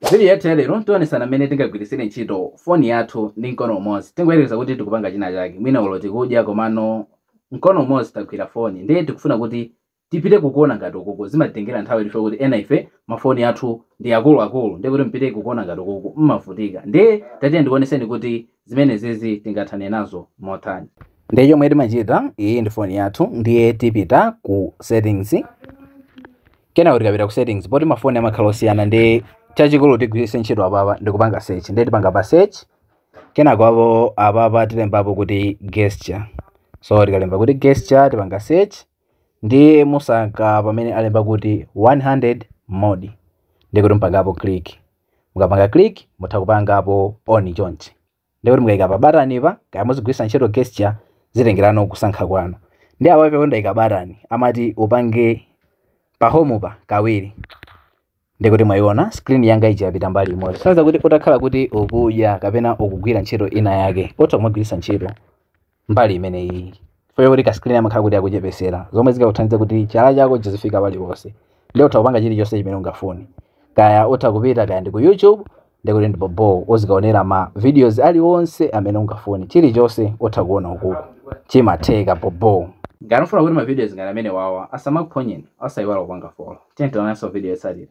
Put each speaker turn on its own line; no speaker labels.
Video yathu yalero tionesana mmene tingagwiritsire ntchito foni yathu ndi mkono umodzi. Tingoyerekeza kuti tikupanga china chake, mwina ulo tikudya, komano mkono umodzi tagwira foni, ndiye tikufuna kuti tipite kukona ngati ukuku. Zimatitengera nthawi ife kuti ena ife mafoni athu ndi akuluakulu, ndiye kuti mpite kukona ngati ukuku mmavutika. Ndiye tatiye ndikuoneseni kuti zimene zizi tingathane nazo motani. Ndiye chomwe timachita, iyi ndi foni yathu, ndiye tipita ku settings. Kenako tikapita ku settings, poti mafoni amakhala osiyana, ndi chachikulu tigwiritse ntchito apapa ndikupanga search. Ndiye tipanga pa search, kenako apo apapa tilembapo kuti gesture. So tikalemba kuti gesture, tipanga search, ndiye musankha pamene alemba kuti 100 mode, ndiye kuti mupangapo click. Mukapanga click, mutha kupangapo on chonchi. Ndiye kuti mukayika pa batani pa, kaya muzigwiritsa ntchito gesture, zitengerano kusankha kwanu. Ndi apo ife ndayika batani, amati upange pa home pa kawiri, ndiye kuti mwayiona screen yanga ija yapita mbali imodzi. Sanza kuti utakhala kuti ukudya kapena ukugwira ntchito ina yake, utha kumagwiritsa ntchito mbali imeneyi, chifukwa kuti ka screen amakhala kuti akuchepesera, zomwe zikakuthandiza kuti chala chako chizifika paliponse. Ndiye utha kupanga chilichonse chimene ungafune, kaya utha kupita kaya ndi ku YouTube, ndiye kuti ndi bobo uzikaonera ma videos aliwonse amene ungafune, chilichonse utha kuona ukuku, chimatheka bobo. Ngati mufuna kuti ma videos ngati amene wawa asamakuphonyeni, osayiwala kupanga follow. Tiye tionanso video yotsatira.